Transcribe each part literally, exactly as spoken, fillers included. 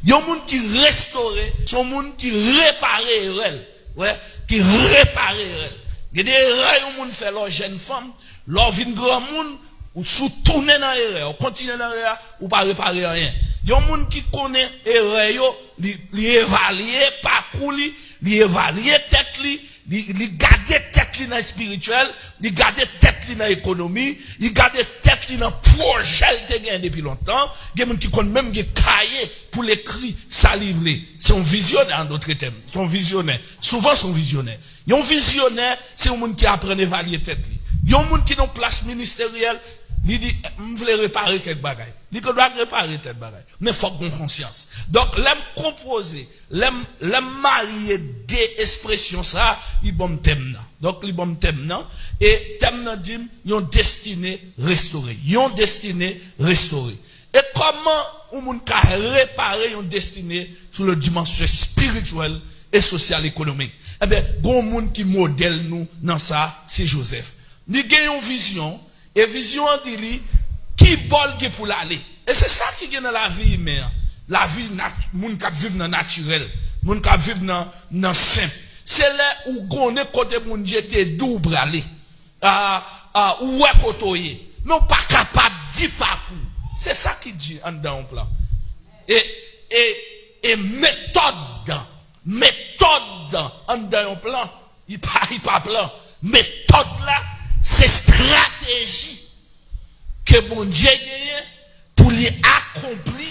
Yon moun ki restore, se yon moun ki repare erè l. Wè, ki repare erè l. Gen de erè yon moun fè lè w jèn fanm, lè w vin granmoun, ou si w tounen nan erè, ou kontinye nan erè, ou pa repare anyen. Yon moun ki konnen erè yo, li, li evalye pakou li, li evalye tèt li, li, li gade tèt li nan espirityèl, li gade tèt li nan ekonomi, li gade tèt li nan pwojè l te gen depi lontan. Gen moun ki konn menm gen kaye pou l ekri sa li vle. Se yon vizyonè, an dòt tèm. Se yon vizyonè. Souvan, se yon vizyonè. Yon vizyonè, se yon moun ki aprann evalye tèt li. Yon moun ki nan plas ministeryèl, li di, "M vle repare kèk bagay." Li gen dwa repare tèt bagay. Men fòk gen konsyans. Donk, lè m konpoze, lè m, lè m marye de ekspresyon sa, li ban m tèm nan. Donk, li ban m tèm nan. E tèm nan di m, yon destine restore. Yon destine restore. E kòman yon moun ka repare yon destine sou le dimansyon espirityèl e sosyal ekonomik? Ebyen, gen yon moun ki modèl nou nan sa, se Jozèf. Li gen yon vizyon, e vizyon an di li ki bò l gen pou l ale. E se sa ki gen nan lavi imen an. Lavi nat-, moun k ap viv nan natirèl, moun k ap viv nan, nan senp. Se lè ou konnen kote Bondye te di w prale. A, a, ou wè kote w ye. Men w pa kapab di pakou. Se sa ki di anndan yon plan. E, e, e metòd, metòd anndan yon plan, li pa, li pa plan. Metòd la, se estrateji ke Bondye genyen pou li akonpli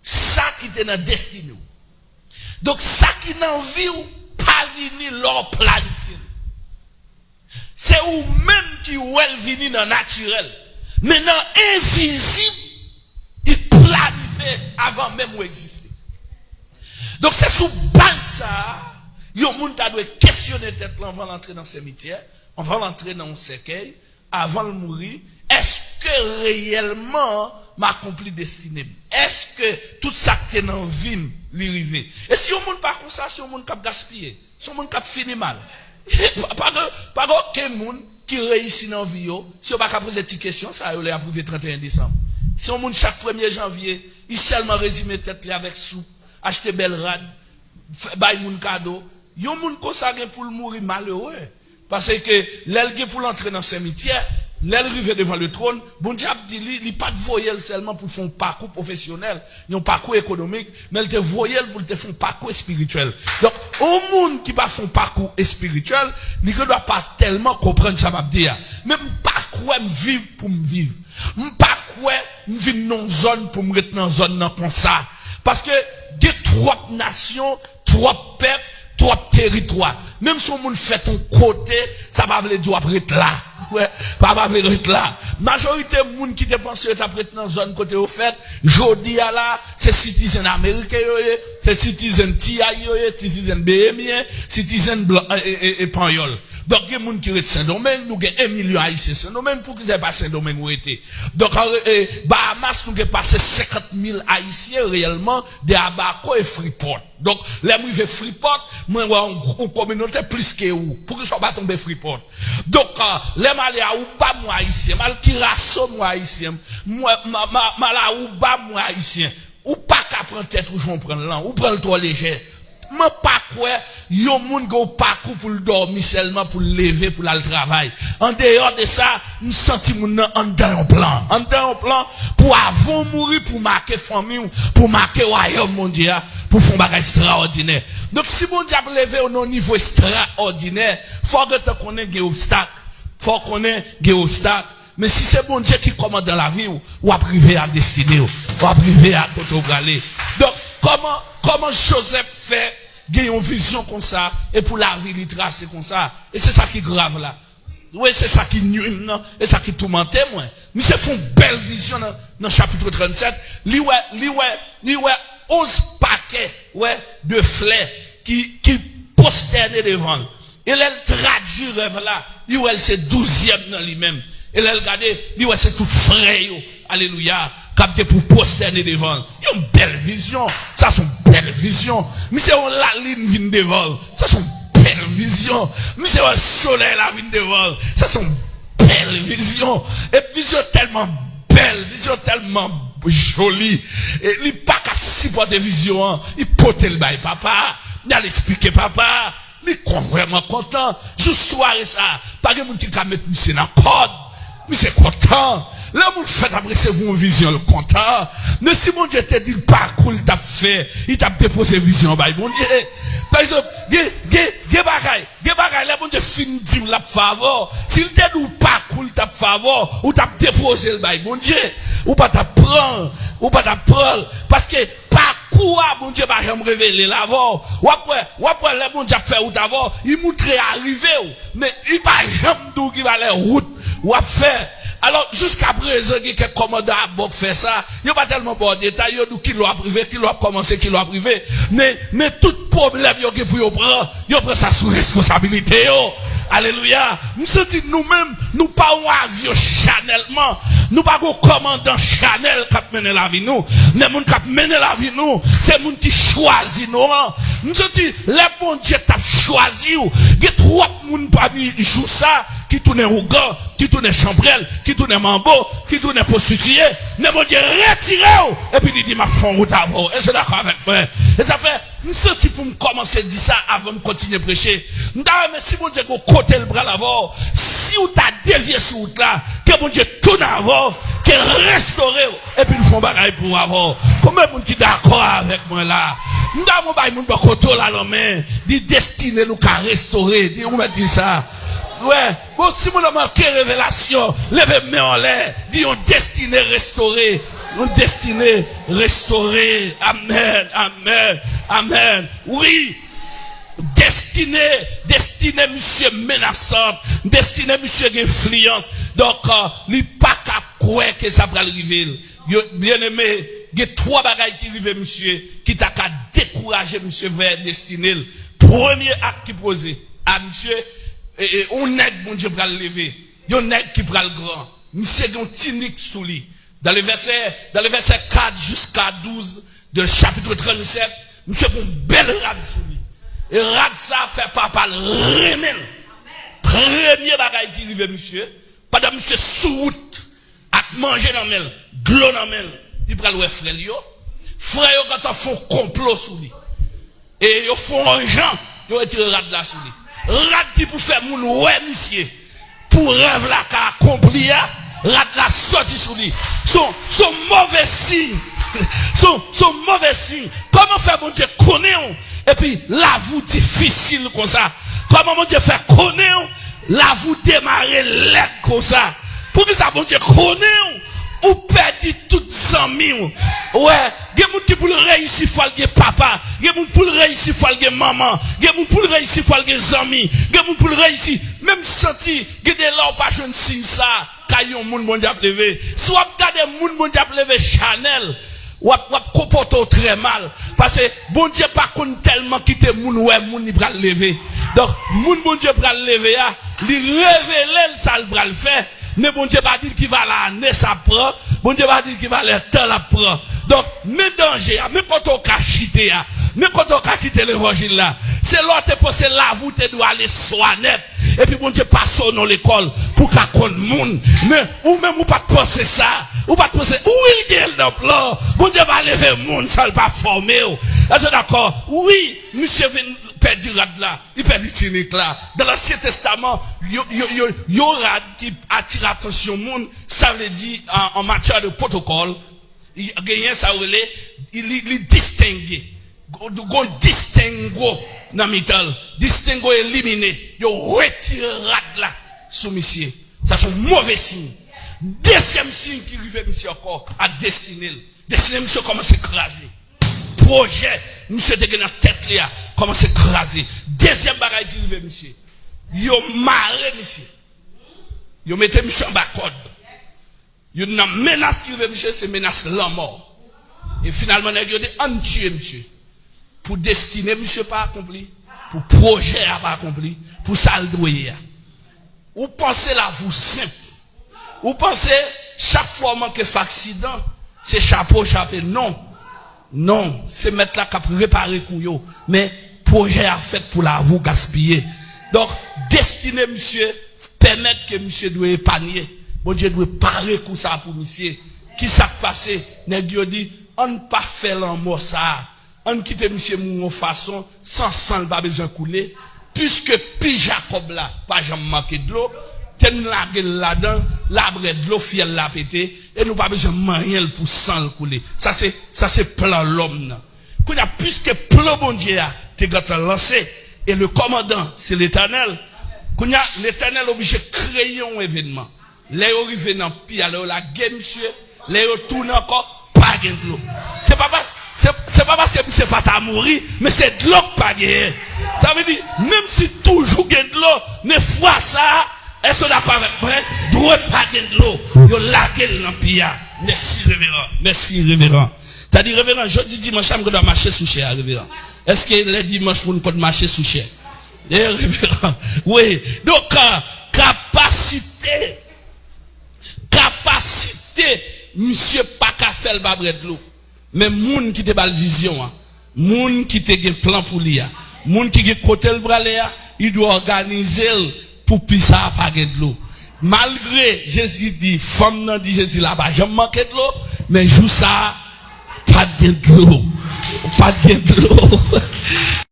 sa ki te nan destine w. Donk, sa ki nan vi w pa vini lè w planifye l. Se ou menm ki wè l vini nan natirèl. Men nan envizib, li planifye avan menm ou egziste. Donk, se sou baz sa a, yon moun ta dwe kesyone tèt l anvan l antre nan simityè, anvan l antre nan yon sèkèy, avan l mouri, èske reyèlman m akonpli destine m? Èske tout sa k te nan vi m, li rive? E si yon moun pa konsa, se yon moun k ap gaspiye, se yon moun k ap fini mal. Pa, pa gen, pa gen okenn moun ki reyisi nan vi yo, si yo pa ka poze ti kesyon sa yo lè y ap rive trannteyen desanm. Si yon moun chak premye janvye, li sèlman rezime tèt li avèk soup, achte bèl rad, fè, bay moun kado, yon moun konsa gen pou l mouri malere. Paske lè l gen pou l antre nan simityè, lè l rive devan le trône, Bondye ap di li, li pa t voye l sèlman pou l fè yon pakou pwofesyonèl, yon pakou ekonomik, men l te voye l pou l te fè yon pakou espirityèl. Donk, yon moun ki pa fè yon pakou espirityèl, li gen dwa pa tèlman konprann sa m ap di a. Men m pa kwè m viv pou m viv. M pa kwè m vin nan yon zòn pou m ret nan zòn nan konsa. Paske gen twòp nasyon, twòp pèp, twòp teritwa. Menm si yon moun fèt yon kote, sa pa vle di w ap ret la. Wè, pa, pa vle ret la. Majorite moun ki te panse yo t ap ret nan zòn kote yo fèt, jodi a la, se citizen ameriken yo ye, se citizen T I yo ye, citizen behemyen, citizen blan, e, e, e, e panyòl. Donk, gen moun ki ret Sendomeng, nou gen en milyon Ayisyen Sendomeng, poukisa se pa Sendomeng ou rete? Donk, an re-, e, Bahamas, nou gen pase senkant mil Ayisyen reyèlman, de Abaco e Freeport. Donk, lè m rive Freeport, mwen wè yon, yon kominote plis ke ou. Poukisa w pa tonbe Freeport? Donk, a, lè m ale Aruba, m wè Ayisyen. M al Curaçao, m wè Ayisyen. M wè, m, m, m al Aruba, m wè Ayisyen. Ou pa ka pran tèt ou jan w pran l lan. Ou pran l twò lejè. Mwen pa kwè yon moun gen yon pakou pou l dòmi sèlman, pou l leve, pou l al travay. Andeyò de sa, m santi moun nan anndan yon plan. Anndan yon plan pou avan w mouri, pou w make fanmi w, pou w make wayòm Bondye a, pou w fè yon bagay ekstraòdinè. Donk, si Bondye ap leve w nan yon nivo ekstraòdinè, fò w gentan konnen gen obstak. Fò w konnen gen obstak. Men si se Bondye ki kòmandan lavi w, w ap rive a destine w, w ap rive a kote w prale. Donk, kòman, kòman Jozèf fè gen yon vizyon konsa e pou lavi li trase konsa? E se sa ki grav la. Wi, se sa ki nwi m nan, e sa ki toumante mwen. Misye fè yon bèl vizyon nan, nan chapit trannsèt. Li wè, li wè, li wè onz pakè, wè, de flè ki, ki pwostène devan l. E lè l tradui rèv la, li wè l se douzyèm nan li menm. E lè l gade, li wè se tout frè yo, alelouya, k ap gen pou pwostène devan l. Yon bèl vizyon. Sa se yon bèl vizyon. Misye wè yon lalin vin devan l. Sa se yon bèl vizyon. Misye wè solèy la vin devan l. Sa se yon bèl vizyon. E vizyon tèlman bèl, vizyon tèlman Joli. E li pa ka sipòte vizyon an. Li pote l bay papa. Li al eksplike papa. Li kon vrèman kontan. Jou sware sa, pa gen moun ki ka met misye nan kòd. Misye kontan. Lè moun fèt ap resevwa yon vizyon, l kontan. Men si Bondye te di l pa kou l t ap fè, li t ap depoze vizyon an bay Bondye. Pa egzanp, gen, gen, gen bagay, gen bagay, lè Bondye fin di w l ap fè avè w, si l te di w pa kou l t ap fè avè w, ou t ap depoze l bay Bondye. Ou pa t ap pran l, ou pa t ap pran l. Paske pakou a, Bondye pa janm revele l avè w. W ap wè, w ap wè lè Bondye ap fè wout avè w, li moutre a rive w, men li pa janm di w ki valè wout w ap fè. Alò, jiska prezan, gen kèk kòmandan a bò k fè sa, yo pa tèlman ba w detay, yo di w kilè w ap rive, kilè w ap kòmanse, kilè w ap rive. Men, men tout pwoblèm yo gen pou yo pran, yo pran sa sou responsabilite yo. Alelouya. M santi nou menm, nou pa yon avyon Chanèl, man. Nou pa gon kòmandan Chanèl k ap mennen lavi nou. Men moun k ap mennen lavi nou, se moun ki chwazi nou an. M santi lè Bondye t ap chwazi w, gen twòp moun pami jou sa ki tounen ougan, ki tounen chanpwèl, ki tounen manbo, ki tounen pwostitiye. Men Bondye retire w, epi li di, "M ap fè yon wout avè w." Èske w dakò avèk mwen? E sa fè, m santi pou m kòmanse di sa avan m kontinye preche. M ta renmen si Bondye gon kote l pral avè w, si w ta devye sou wout la, ke Bondye tounen avè w, ke l restore w, epi l fè yon bagay pou w avè w. Konbyen moun ki dakò avèk mwen la? M ta renmen w bay moun bò kote w la lanmen, di destine nou ka restore. Di, ou mèt di sa. Wè, bon, si moun nan manke revelasyon, leve men w anlè, di yon destine restore. Yon destine restore. Amèn, amèn, amèn. Wi, destine, destine misye menasant, destine misye gen enfliyans. Donk, euh, li pa ka kwè ke sa pral rive l. Yo, byeneme, gen twa bagay ki rive misye, ki ta ka dekouraje misye vè destine l. Premye ak ki poze a misye, e, e, yon nèg Bondye pral leve, yon nèg ki pral gran. Misye gen yon tinik sou li. Dans le verset, dans le verset quatre jusqu'à douze de chapitre trente-sept, misye gen yon bèl rad sou li. E rad sa fè papa l renmen l. Premye bagay ki rive misye, pandan misye sou wout, ak manje nan men l, dlo nan men l, li pral wè frè l yo. Frè yo gentan fè yon konplo sou li. E yo fè yon jan, yo retire rad la sou li. Rad ki pou fè moun wè misye. Pou rèv la ka akonpli a, rad la sòti sou li. Se yon, se yon move siy. Se yon, se yon move siy. Kòman fè Bondye konnen w, epi lavi w difisil konsa? Kòman Bondye fè konnen w, lavi w demare lèd konsa? Poukisa Bondye konnen w, ou pèdi tout zanmi w? Wè, gen moun ki pou l reyisi fò l gen papa, gen moun pou l reyisi fò l gen manman, gen moun pou l reyisi fò l gen zanmi, gen moun pou l reyisi, menm santi, gen de lè w pa jwenn siy sa, kay yon moun Bondye ap leve. Si w ap gade moun Bondye ap leve Chanèl, w ap, w ap konpòte w trè mal. Paske Bondye pa konn tèlman kite moun wè moun li pral leve. Donk, moun Bondye pral leve a, li revele l sa l pral fè. Men Bondye pa di l ki valè ane sa ap pran. Bondye pa di l ki valè tan l ap pran. Donk, men danje a, men kote w ka chite a, men kote w ka kite levanjil la. Se lè w te panse lavi w te dwe ale swa nèt. Epi Bondye pase w nan lekòl pou w ka konn moun. Men ou menm ou pa t panse sa. Ou pa t panse, wi, l gen l nan plan. Bondye pa leve moun san l pa fòme w. Èske w dakò? Wi, misye vin pèdi rad la. Li pèdi tinik la. Dans l'Ancien Testament, yo, yo, yo, yon rad ki atire atansyon moun, sa vle di, an, an matyè de pwotokòl, li genyen sa yo rele, li, li distenge. Gon, gon distingo nan mitan l. Distingo elimine. Yo retire rad la sou misye. Sa se yon move siy. Dezyèm siy ki rive misye ankò ak destine l. Destine misye kòmanse kraze. Pwojè misye te gen nan tèt li a kòmanse kraze. Dezyèm bagay ki rive misye, yo mare misye. Yo mete misye anba kòd. Youn nan menas ki rive misye, se menas lanmò. E finalman, nèg yo di, ann tiye misye. Pou destine misye pa akonpli, pou pwojè a pa akonpli, pou sa l dwe ye a. Ou panse lavi w senp. Ou panse chak fwa w manke fè aksidan, se chapo w chape. Non. Non, se Mèt la k ap repare kou yo. Men pwojè a fèt pou lavi w gaspiye. Donk, destine misye pèmèt ke misye dwe epanye. Bondye dwe pare kou sa pou misye. Ki sa k pase? Nèg yo di, ann pa fè lanmò sa a. Ann kite misye mouri yon fason, san san l pa bezwen koule. Piske pi Jakòb la pa janm manke dlo, te n lage l ladan, labrè dlo, fyèl la pete, e nou pa bezwen manyen l pou san l koule. Sa se, sa se plan lòm nan. Kounye a, piske plan Bondye a te gentan lanse, e le kòmandan, se Letènèl, kounye a, Letènèl oblije kreye yon evènman. Lè yo rive nan pi a, lè yo lage misye, lè yo tounen ankò, pa gen dlo. Se pa, pa, se, se pa paske misye pa ta mouri, men se dlo k pa genyen. Sa vle di, menm si toujou gen dlo, men fwa sa a, èske w dakò avèk mwen? Dwe pa gen dlo. Yo lage l nan pi a. Mèsi, reveran. Mèsi, reveran. Sa di, reveran, jodi dimanch la, m gen dwa mache sou chè a, reveran. Èske lè dimanch, moun konn mache sou chè? E, reveran. Wi. Donk, euh, kapasite, kapasite, misye pa ka fè l pa bwè dlo. Men moun ki te ba l vizyon an, moun ki te gen plan pou li a, moun ki gen kote l prale a, li dwe òganize l pou pi sa a pa gen dlo. Malgre Jezi di, fanm nan di Jezi la pa janm manke dlo, men jou sa a, pa t gen dlo. Pa t gen dlo.